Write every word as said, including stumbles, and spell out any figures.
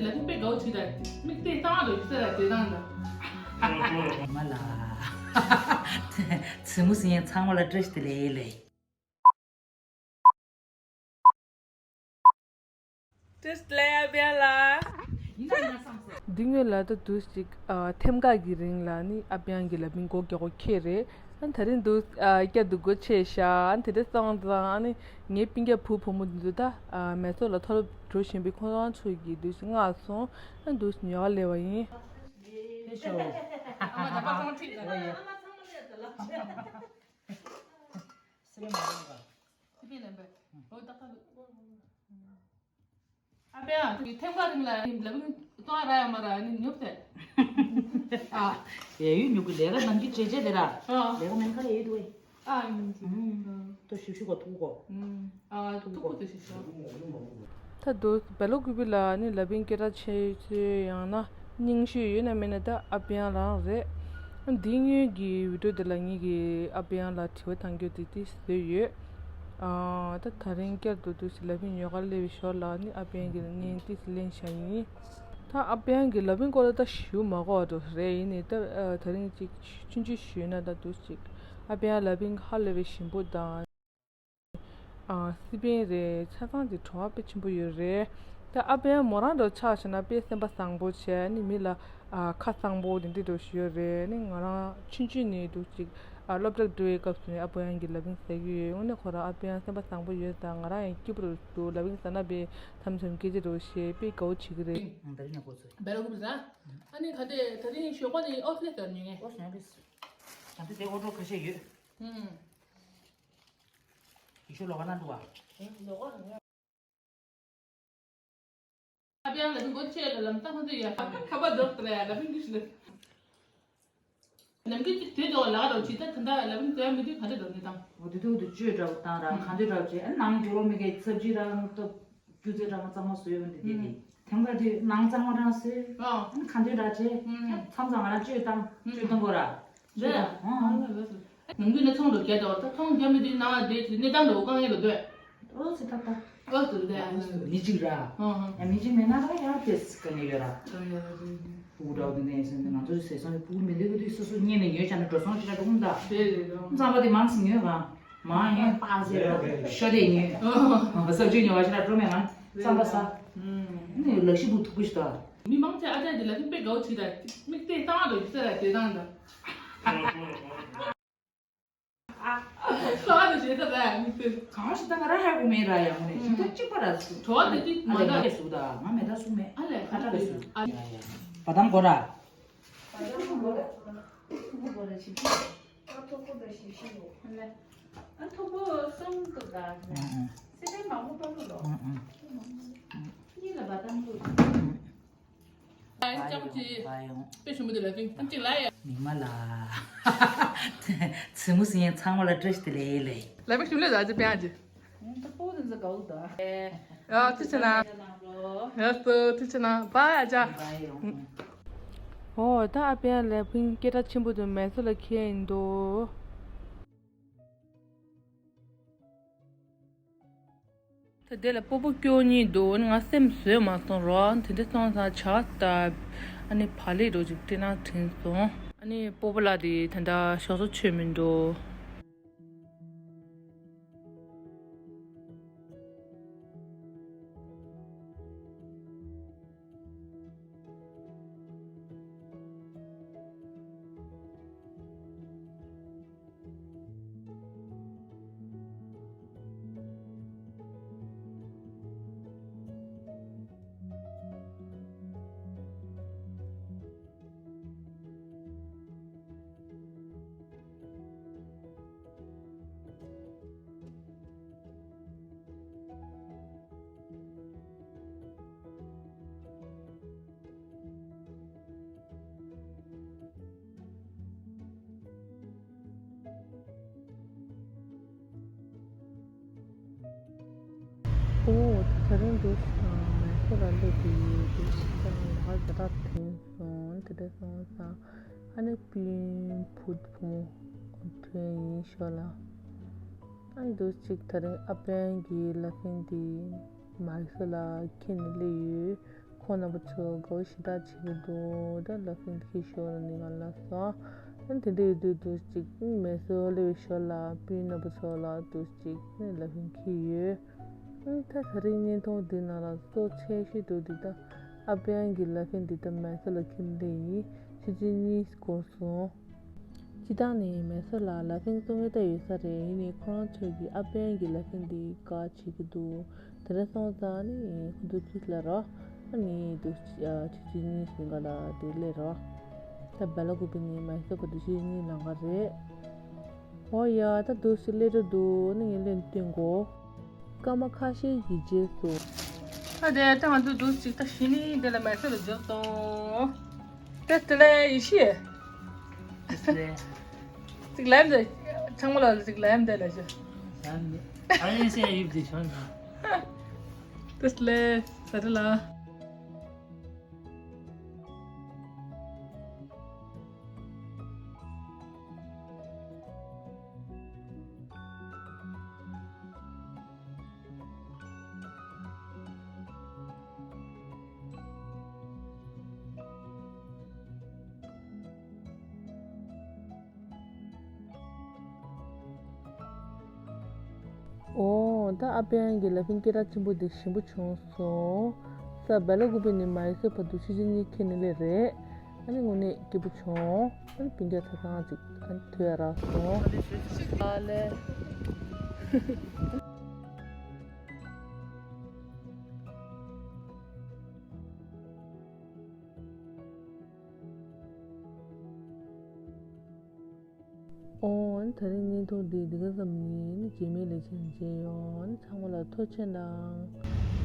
ལ་ཕན་པའི་དགའ་བོ་བྱེད་ད། མིག་དེ་བཏང་བ་ཡོད་ས་ར་དེ་དང་ད། མ་ལ། ཚེ་མོ་སྲིང་ཡང་ཚང་མ་ལ་བཀྲ་ཤིས་བདེ་ལེགས་ལེ། བཀྲ་ཤིས་བདེ་ལེགས་ཨ་པ་ལགས། འདི་སྔོན་ལ་ད་དུས་ཅིག་ཨ་ཐེམ་སྐས་ཀྱི་རིང་ལ་ནི་ཨ་པ་གི་ལ་ཕན་སྒོ་རྒྱག་གོ་ཁེལ་རེད། ཨ་དེ་རིང་འདུག་ཨ་བསྐྱར་དུ་སྒོ་ཕྱེ་ཤག་ཨ་དེ་འདྲ་སོང་ཙང་ཨ་ནི་ངའི་སྤུན་ཀྱག་བུ་བུ་མོ་འདི་ཚོ་ད་ཨ་མལ་ཚོགས་ལ་མཐོ་སློབ་འགྲོ་བཞིན་པའི་ཁོང་རང་ཚོ་གི་འདུག་སེ་མངགས་སོང་། ཨ་འདུག་སེ་ཉོ་ག་སླེབས་པ་ཡིན། ཨ་མ་ད་པ་སང་ཁྲིད་ད། སི་པན་མ་རེད་པ། སི་པན་ལན་པ། འོ་ད་ཁ་ལུ། ཨ་པ་ཡ། ཐེམ་སྐས་རིང་ལ་ལ་ཕན་གཏོང་ར་ཡ་མ་ར་ནི་ཉོབ་ཐལ། ཨ། ཡ་ཡུལ་ཉོབ་གི་ལས་ཀ་ནམ་གྱི་བྱེད་བྱེད་དེ་ར། ཨ། ལས་ཀ་མེད་ཁ་ལས་ཡོད་དུ་བས། ཨ་ཡིན་གྱི། ཨུམ། ཨ། ཏོ་ཤུ་ཤུ་གོ་ཐུག་གོ། ཨུམ། ཨ་ཐུག་གོ་ཏོ་ཤུ་ཤུ། ད་དུ་བེ་ལོ་ཀུ་པི་ལ་ནི་ལ་ཕན་སྐད་གྲགས་ཆེ་ཤོས་ཡང་ན་རྙིང་ཤོས་ཡོད་ན་མེད་ན་ད་ཨ་པ་ཡ་རང་རེད། འདི་སྔོན་གྱི་བི་ཌིའོ་དེ་ལ་ངེད་ཀྱིས་ཨ་པ་ཡ་ལ་དྲི་བ་དང་སྐྱོ་དེ་དེ་བཟོས་ཡོད། ཨ་ད་ད་རིང་བསྐྱར་དུ་འདུག་སེ་ལ་ཕན་ཉོ་ག་སླེབས་པའི་ཞོར་ལ་ནི་ཨ་པ་ཡ་གི་བརྙན་ཏིས་ལེན་བྱ་ཡིན། ད་ཨ་པ་ཡ་གི་ལ་ཕན་སྐོར་ལ་ད་ཞུ་མ་དགོས་པ་འགྲོ་རེད། ཡིན་ནའི་ད་ཨ་ད་རིང་ཅིག་ཆུང་ཆུང་ཞུས་ན་ད་འདུག་ཅིག་ཨ་པ་ཡ་ལ་ཕན་ཧ་ལས་པའི་ཞིམ་པོ་དང་། ཨ་སི་པན་རེད། ཆ་ཚང་གི་བྲོ་བ་དཔེ་ཆེན་པོ་ཡོད་རེད། ད་ཨ་པ་ཡ་མོ་རང་འགྲོ་ཆགས་བྱས་ན་དཔེ་སེམས་པ་བཟང་པོ་བྱས་ནི་མི་ལ་ཨ་ཁ་གཙང་པོ་དེ་འདྲ་འགྲོ་ཞུ་ཡོད་རེད། ནི་ང་རང་ཆུང་ཆུང་ནས་འདུག་ཅིག་ཨ་སློབ་གྲྭར་འགྲོ་བའི་སྐབས་སུ་ནས་ཨ་པ་ཡ་གི་ལ་ཕན་ཟ་གི་ཡོད། དངོས་གནས་ཁོ་རང་ཨ་པ་ཡ་སེམས་པ་བཟང་པོ་ཡོད་ཙང་ང་རང་ཡང་སྐྱིད་པོ་འདུག་ལ་ཕན་ཟ་ན་དཔེ་མཚམས་མཚམས་སྐད་ཆ་འགྲོ་ཞེས་དཔེ་དགའ་བོ་བྱེད་ཀྱི་རེད། ཨང་། ད་རིང་ནས་འགོ་ཚུགས། བེ་ལོ་ཀུ་པི་ཟ། ཨ་ནི་ག་དེ་ད་རིང་ཞོགས་པ་ནི་ཨོ་ཕི་ནས་ཟ་ཉོ་ངས། ཨོ་ཟ་ནས་ཟ། ད་དེ་དེ་ཨོ་ཌར་ཁ་ཤས་ཡོད། ཨུམ། ཡེ་ཤུ་ལོག་ག་ན་འདུག་བ། ཨ་པ་ཡ་ལ་ཕན་སྒོ་ཕྱེ་ལ་ལམ་སང་ཁོང་ཚོ་ཡ་ཁ་པ་རྡོག་ཏུ་ལ་ཡ་ལ་ཕན་གྱི་ཤི་ལ། ནམ་རྒྱུན་དེ་དོ་ལ་རོ་ཅི་ད་ད་ད་ལ་ཕན་དོ་ཡ་མི་དུས་ག་འདྲ་འགྲོ་ནི་དང་། འོ་དེ་དུས་དུ་བཅོས་འདྲ་བོ་བཏང་ར་གང་འདོད་འདྲ་བོ་བྱས། ཨ་ནང་འགྱུར་བ་མི་དགེ་ཚབ་ཅི་རང་སྟབས། སྒྱུ་རྩལ་འདྲ་མ་གཙང་མ་བཟོས་ཡོང་དེ་དེ་རེད། ཐེངས་པ་དེ་ནང་གཙང་མ་རང་བཟོས། ཨ་ཁ་འདོན་འདྲ་བྱས། མཚམས་མཚམས་ང་རང་བཅོས་བཏང་བཅོས་གཏོང་དགོས་ར། བཅོས་བཏང་། ནང་ཁུལ་ནས་ཚོང་འགྲོ་རྒྱ་འདྲ་བ་ད་ཚོང་རྒྱ་མི་དེ་ནང་བ་དེ་གནས་སྟངས་འགྲོ་དཀའ་ངལ་ལ་སྡོད། ཨོ་ཙི་ད་ད། ཨོ་ཙི་ད། མི་གཅིག་ར། ཨ་མི་གཅིག་མེད་ན་ར་ཡ་དེ་དཀའ་ངལ་ཡོད་ར། ཕྲུ་གུ་འདྲ་བོ་དེ་ནས་ཟེར་ནས་ང་ཚོ་ཟས་ཚང་གི་ཕྲུ་གུ་མི་འདུག་གི་དུས་སོ་སོ་གཉེར་ནས་ཉོས་བྱས་ནས་འགྲོ་སོང་ཞིག་ར་འགྲོ་གི་མི་འདུག་རྩམ་པ་དེ་མང་ཙམ་ཉོས་ག་མང་ཡོད་པ་ཟེར་རོ་ཤོ་དེ་ཉོས། ཨོ་ཟ་ཅིག་ཉོ་བ་ཞིག་ར་འགྲོ་མེད་ང་རྩམ་པ་ཟ། ནི་ལག་ཤི་བུ་ཐུག་གི་ཞིག་ད། མི་མང་ཆེ་ཨ་ཅག་དེ་ལ་ནི་དཔེ་དགའ་བོ་བྱེད་ད། མིག་དེ་བཏང་བ་རོ་ཡིག་ས་ར་དེ་དང་ད། ཨ། ཁ་བ་དེ་བྱེད་ད་ར་མིག་དེ། གང་ཞིག་ད་ང་ར་ཧ་གོ་མེད་ར་ཡང་ནས་ཞིག་ད་གཅིག་པ་ར་སུ། བྲོ་བ་དེ་དེ་མ་ཨ་ལས་ད། ང་ལས་སུ་ད་ང་མེད་ད་སུ་མེད། ཨ་ལས་ཁ་ཁ་ལས་སུ། ཨ་ཡ་ཡ། བ་དམ་གོ་ར། བ་དམ་གོ་ར། ཐུག་པོ་གོ་ར་ཞིག་ཞིག་ཡོད། ཨ་ལས། ཨ་ཐུག་པོ་གསུམ་འདུག་ད། ཨ་ཨ། སི་པན་མང་པོ་པ་ལོ། ཨ་ཨ། གཉིས་ལ་བ་དམ་གོ། ཨ་ཡ་ཅག་ཅི། དཔེ་ཞུ་མི་དེ་ལ་ཕན་ཐོགས་ཅིག་ལ་ཡ། མི་མ་ལ། ཚེ་མོ་སྲིང་ཡང་ཚང་མ་ལ་བཀྲ་ཤིས་བདེ་ལེགས་ལེ། ལ་ཕན་ཞུ་ལེ་ད་ཅི་པན་ཅི། ད་པོ་དེ་ཚོ་གའུ་ད། ཡ་ཐུགས་ཆེ་ན། ཡ་སོ་ཐུགས་ཆེ་ན་བ་ཡ་ཅག་ཨོ་ད་ཨ་པ་ཡ་ལ་ཕན་སྐད་གྲགས་ཆེན་པོ་དུ་མེ་སོ་ལ་ཁྱེད་ཡིན་དོ། ད་དེ་ལ་སྤོ་བོ་སྐྱོ་གཉིས་འདུག་ང་སེམས་བཟོད་མ་སོང་རོ། དེ་འདྲ་སོང་ཙང་ཇ་ལྟ། ཨ་ནི་བག་ལེབ་རོ་ཅིག་སྤྲད་ན་དྲན་སོང་། ཨ་ནི་སྤོ་བོ་ལགས་དེ་ད་ལྟ་ཞོགས་ཇ་མཆོད་མི་འདུག་ཨོ། དེ་རིང་འདུག་སེ་མེ་སོ་ལ་སླེབས་དུས་འདུག་སེ་ལ་ཁ་ཇ་རག་ཐོན་སོང་། དེ་འདྲ་སོང་ཙང་ཨ་ནི་སྤུན་བུ་བུ་མོ་ཐོན་ཡིན་ཤོག་ལ། ཨ་འདུག་ཅིག་དེ་རིང་ཨ་པན་གྱི་ལ་ཕན་དེ་མེ་སོ་ལ་ཁྱེར་ནས་སླེབས་ཡོད། ཁོང་རྣམ་པ་ཚོ་དགའ་བོ་ཞེ་དྲག་བྱེད་ཀྱི་འདུག་ད་ལ་ཕིང་འཁྱེར་ཞོར་ནས་ང་ལ་སོང་། ཨ་དེ་འདྲ་ཡོད་དུས་འདུག་ཅིག་མེ་སོར་སླེབས་པའི་ཞོར་ལ་སྤུན་རྣམ་པ་ཚོ་ལ་འདུག་ཅིག་ལ་ཕིང་འཁྱེར་ཡོད། ཨ་ད་དེ་རིང་བརྙན་ཐུང་འདི་ནང་ལ་གཙོ་ཆེ་ཤོས་འདུག་འདི་ད་ཨ་པན་གྱི་ལ་ཕིང་འདི་ད་མེ་སོར་ལ་འཁྱེར་འདི་ཡིན། ཆུ་ཚོད་གཉིས་འགོར་སོང་། སྤྱིར་བཏང་ནི་མེ་སོར་ལ་ལ་ཕིང་བཙོང་མཁན་ད་ཡོད་ས་རེད། ཡིན་ནའི་ཁོ་རང་ཚོས་ཀྱི་ཨ་པན་གྱི་ལ་ཕིང་འདི་དགའ་བྱེད་ཀྱི་འདུག་དེ་འདྲ་སོང་ཙང་ནི་ཁོ་ཚོ་ཚུར་སླེབས་རོགས། ཨ་ནི་འདུག་ཆུ་ཚོད་གཉིས་ཤིག་ག་ལ་འདུག་སླེབས་རོགས། ད་བེ་ལ་ཀུ་པི་ནས་མེ་སོར་བར་དུ་ཆུ་ཚོད་གཉིས་ལམ་ཁ་རེད། ཨོ་ཡ་ད་འདུག་སེ་སླེབས་འགྲོ་འདུག་ཨ་ནི་ངས་ལན་སྟོན་དགོས། སྐར་མ་ཁ་ཤས་ཀྱི་རྗེས་སུ། ཨ་དེ་ད་ང་ཚོ་འདུག་ཅིག་ད་གཞི་ནས་དེ་ལ་མེ་སོར་ལ་འཇོག་དང་། དེ་དེ་ལ་ཡེ་ཤེས། དེ་ལ། ཅིག་ལམ་དེ། ཚང་མ་ལ་ཅིག་ལམ་དེ་ལ་ཅིག་ལམ་དེ། ཨ་ཡེ་ཤེས་ཡིབ་དེ་ཤོན་ན། དེ་ལ་ས་དེ་ལ། ཨོ། ད་ཨ་པན་གྱི་ལ་ཕིང་སྐད་གྲགས་ཆེན་པོ་འདི་ཞིམ་པོ་བྱུང་སོང་། ས་བེ་ལ་ཀུ་པི་ནས་མེ་སོར་བར་དུ་ཆུ་ཚོད་གཉིས་འཁྱེར་ནས་སླེབས་རེད། ཨ་ནི་དངོས་གནས་སྐྱིད་པོ་བྱུང་། ཨ་ནི་སྤུན་ཀྱག་ཆ་ཚང་ཅིག་ཨ་ནི་ཐུག་ཡ་རག་སོང་། ཨ་ལེ། ཨོ། ཨ་ནི་དེ་རིང་བརྙན་ཐུང་འདི་འདི་ག་ཙམ་ཡིན། རྗེས་མའི་ལེ་ཚན་མཇལ་ཡོང་། ཨ་ནི་ཚང་མ་ལ་ཐུགས་རྗེ་གནང་།